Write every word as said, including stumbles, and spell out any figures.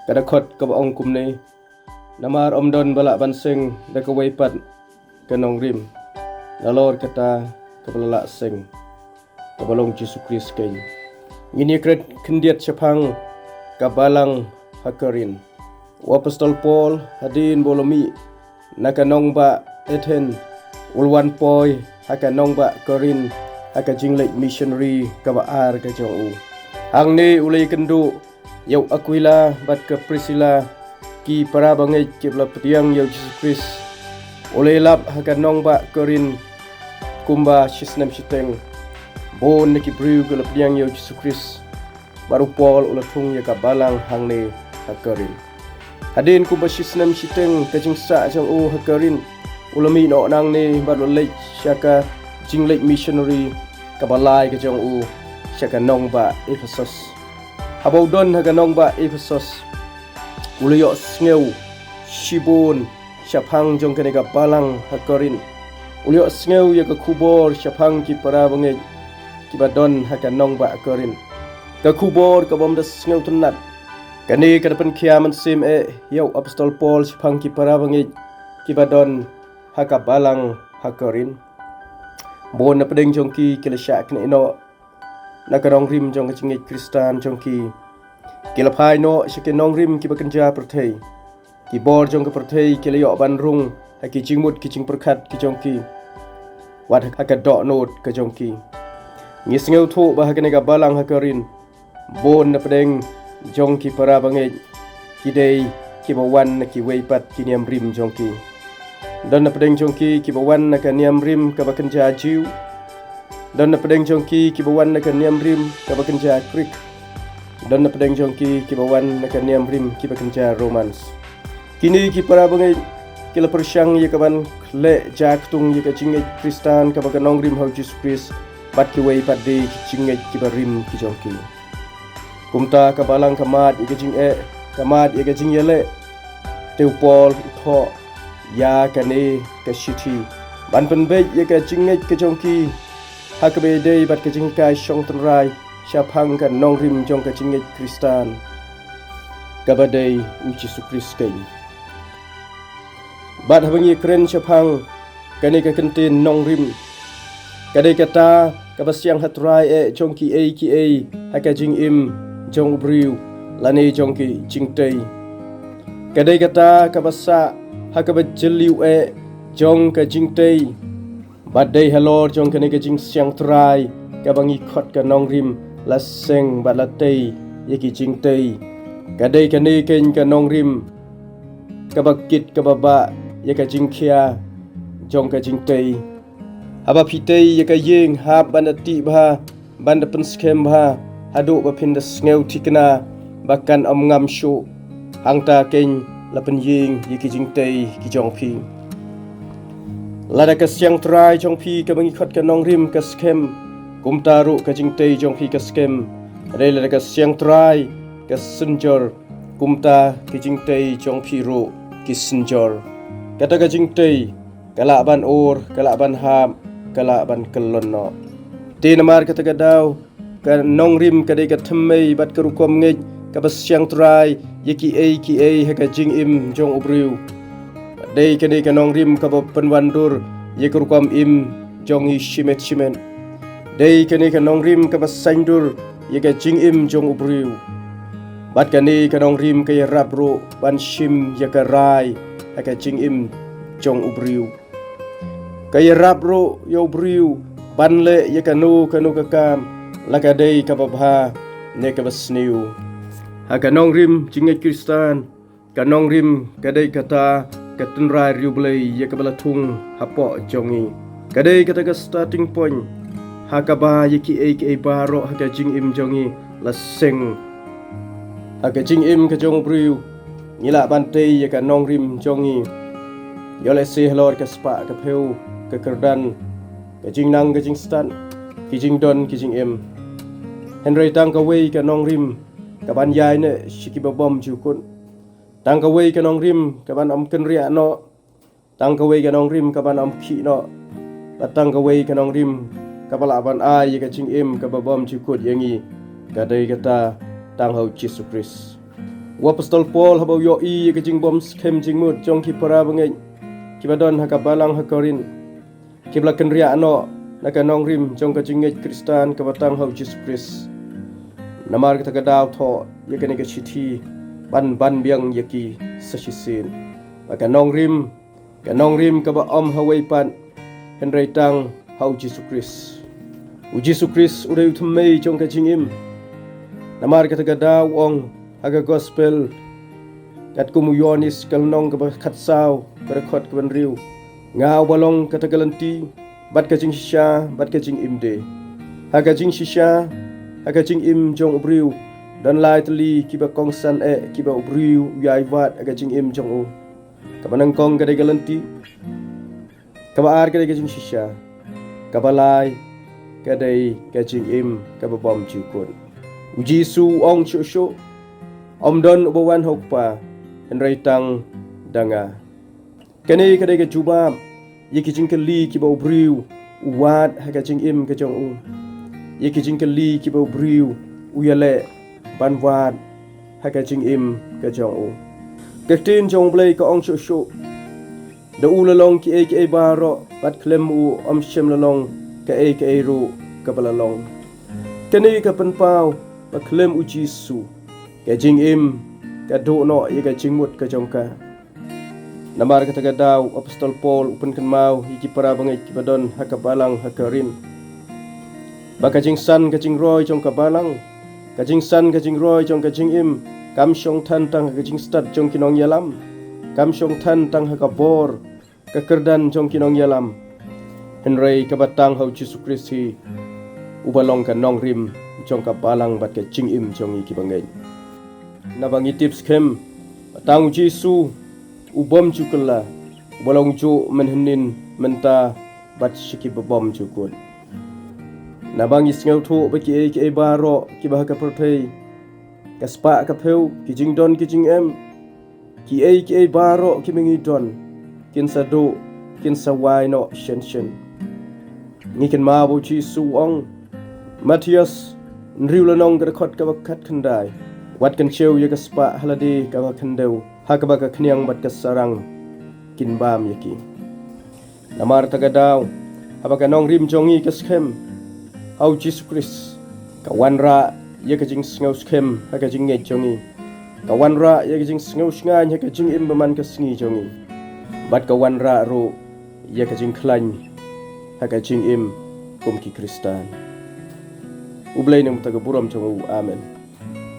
Ka dkhot kaba ong kumne: Namar ym don ba lah ban seng da kawei pat ka nongrim, nalor kata kaba la lah seng, kaba long Jisu Khrist keiñ. Ngin ïakren khyndiat shaphang ka balang ha Korinth. U Apostol Paul, hadien ba u la mih na ka nongbah Athens, u la wan poi ha ka nongbah Korinth ha ka jingleit missionary kaba ar ka jong u. Hangne u la ïakynduh ïa u Akwila bad ka Prisila, ki para bangeit kiba la pdiang ïa u Jisu Khrist. U la ïalap ha ka nongbah Korinth kumba shisnem shiteng. Bun na ki briew ki la pdiang ïa u Jisu Khrist. Bad u Paul u la thung ïa ka balang hangne ha Korinth. Hadien kumba shisnem shiteng ka jingsah jong u ha Korinth, u la mih noh nangne bad u la leit sha ka jingleit missionary kaba lai ka jong u, sha ka nongbah Ephesus. Haba u don ha ka nongbah Ephesus, u la ïohsngew shibun shaphang jong kane ka balang ha Korinth. U la ïohsngew ïa ka khubor shaphang ki para bangeit kiba don ha ka nongbah Korinth. Ka khubor kabym da sngewtynnat. Kane ka da pynkhia mynsiem eh ïa u Apostol Paul shaphang ki para bangeit kiba don ha ka balang ha Korinth. Bun na pdeng jong ki ki la shah knieh noh na ka nongrim jong ka jingngeit Khristan jong ki. Ki la phai noh sha ki nongrim kiba kynja pyrthei. Ki bor jong ka pyrthei ki la ïoh ban rung ha ki jingmut ki jingpyrkhat ki jong ki, wat ha ka dohnud ka jong ki. Ngi sngewthuh ba ha kane ka balang ha Korinth, bun na pdeng jong ki para bangeit ki dei kiba wan na kiwei pat ki niam rim jong ki. Don na pdeng jong ki kiba wan na ka niam rim kaba kynja Jiw. Don na pdeng jong ki kiba wan na ka niam rim kaba kynja Greek. Don na pdeng jong ki kiba wan na ka niam rim kiba kynja Romans. Kine ki para bangeit ki la pyrshang ïa ka ban khleh jaktung ïa ka jingngeit Khristan kaba ka nongrim ha u Jisu Khrist, bad kiwei pat de ki jingngeit kiba rim ki jong ki. Kumta ka balang ka mad ïa ka jingeh, ka mad ïa ka jingïaleh. Te u Paul u thoh ïa kane ka shithi ban pynbeit ïa ka jingngeit ka jong ki ha kaba ïadei bad ka jinghikai shong tynrai shaphang ka nongrim jong ka jingngeit Khristan, kaba dei u Jisu Khrist keiñ. Bad haba ngi kren shaphang kane ka kyntien nongrim, ka dei kata kaba siang ha trai eh jong kiei kiei ha ka jingim jong u briew lane jong ki jingtei. Ka dei kata kaba sah ha kaba jylliew eh jong ka jingtei. Bad dei halor jong kane ka jingsiang trai kaba ngi khot ka nongrim la seng bad la tei ïa ki jingtei. Ka dei kane keiñ ka nongrim kaba kit kaba bah ïa ka jingkhia jong ka jingtei. Haba phi tei ïa ka ïing, hap ban da tih bha, ban da pynskhem bha haduh ba phin da sngew thikna ba kan ym ngam shuh. Hangta keiñ la pynïeng ïa ki jingtei ki jong phi. Lada ka siang trai jong phi kaba ngi khot ka nongrim ka skhem, kumta ruh ka jingtei jong phi ka skhem. Hynrei lada ka siang trai ka synjor, kumta ki jingtei jong phi ruh ki synjor. Kata ka jingtei ka lah ban ur, ka lah ban hap, ka lah ban kyllon noh. Te namar kata ka daw, ka nongrim ka dei ka thymmei bad ka rukom ngeit kaba siang trai ïa kiei kiei ha ka jingim jong u briew. Dei kane ka nongrim kaba pynwandur ïa ka rukom im jong ngi shimet shimet. Dei kane ka nongrim kaba saiñdur ïa ka jingim jong u briew. Bad kane ka nongrim ka ïarap ruh ban shim ïa ka rai ha ka jingim jong u briew. Ka ïarap ruh ïa u briew ban leh ïa kano kano ka kam, la ka dei kaba bha ne kaba sniew. Ha ka nongrim jingngeit Khristan, ka nongrim ka dei kata ka tynrai riewblei ïa kaba la thung hapoh jong ngi. Ka dei kata ka starting point ha kaba ïa kiei kiei baroh ha ka jingim jong ngi la seng. Ha ka jingim ka jong u briew, ngi lah ban tei ïa ka nongrim jong ngi. Ïoh lehse halor ka spah ka phew, ka kyrdan, ka jingnang ka jingstad, ki jingdon ki jingim. Hynrei tang kawei ka nongrim kaban ïaineh sha kiba bym ju kut. Tang kawei ka nongrim kaban ym kynriah noh. Tang kawei ka nongrim kaban ym khih noh. Bad tang kawei ka nongrim kaba lah ban ai ïa ka jingim kaba bym ju kut ïa ngi, ka dei kata tang ha u Jisu Khrist. U Apostol Paul haba u ïohi ïa ka jingbymskhem jingmut jong ki para bangeit kiba don ha ka balang ha Korinth, kiba la kynriah noh na ka nongrim jong ka jingngeit Khristan kaba tang ha u Jisu Khrist. Namar kata ka daw thoh ïa kane ka shithi ban ban biang ïa ki sa shisien. Ba ka nongrim, ka nongrim kaba ym ha wei pat, hynrei tang ha u Jisu Khrist. U Jisu Khrist u dei u thymmei jong ka jingim. Namar kata ka daw u ong ha ka gospel katkum u Ïoannis ka lynnong kaba khatsaw, ka dkhot kaba hynriew: Nga uba long kata ka lynti, bad ka jingshisha, bad ka jingim de. Ha ka jingshisha, ha ka jingim jong u briew, don lai tylli kiba kongsan eh kiba u briew u ïai wad ha ka jingim jong u. Kaba nyngkong ka dei ka lynti, kaba ar ka dei ka jingshisha, kaba lai ka dei ka jingim kaba bymjukut. U Jisu u ong shuh shuh, ym don uba wan ha u Kpa, hynrei tang da nga. Kane ka dei ka jubab ïa ki jingkylli kiba u briew u wad ha ka jingim ka jong u, ïa ki jingkylli kiba u briew u ïaleh ban wad ha ka jingim ka jong u. Ka ktien jong u Blei ka ong shuh shuh, da u la long kiei kiei baroh, bad khlem u ym shym la long kaei kaei ruh kaba la long. Kane ka pynpaw ba khlem u Jisu, ka jingim ka duh noh ïa ka jingmut ka jong ka. Namar kata ka daw u Apostol Paul u pynkynmaw ïa ki para bangeit kiba don ha ka balang ha Korinth, ba ka jingsan ka jingroi jong ka balang, ka jingsan ka jingroi jong ka jingim, kam shong than tang ha ka jingstad jong ki nongïalam, kam shong than tang ha ka bor, ka kyrdan jong ki nongïalam, hynrei kaba tang ha u Jisu Khrist hi, uba long ka nongrim jong ka balang bad ka jingim jong ngi kiba ngeit. Naba ngi tip skhem ba tang u Jisu u bymjukut, uba long juh mynhynnin, mynta, bad sha kiba bymjukut. Naba ngi sngewthuh ba kiei kiei baroh kiba ha ka pyrthei, ka spah ka phew, ki jingdon ki jingem, kiei kiei baroh kiba ngi don, kin sa duh, kin sa wai noh shen shen. Ngi kynmaw ba u Jisu u ong, Mathaios hynriew lynnong ka dkhot kaba khatkhyndai: Wat kynshew ïa ka spah ha lade kaba khyndew, ha kaba ka khñiang bad ka sarang kin bam ïa ki. Namar kata ka daw, haba ka nongrim jong ngi ka skhem ha u Jisu Khrist, ka wanrah ïa ka jingsngew skhem ha ka jingngeit jong ngi, ka wanrah ïa ka jingsngew shngaiñ ha ka jingim ba man ka sngi jong ngi, bad ka wanrah ruh ïa ka jingkhlaiñ ha ka jingim kum ki Khristan. U Blei un ai ka burom jong u. Amen.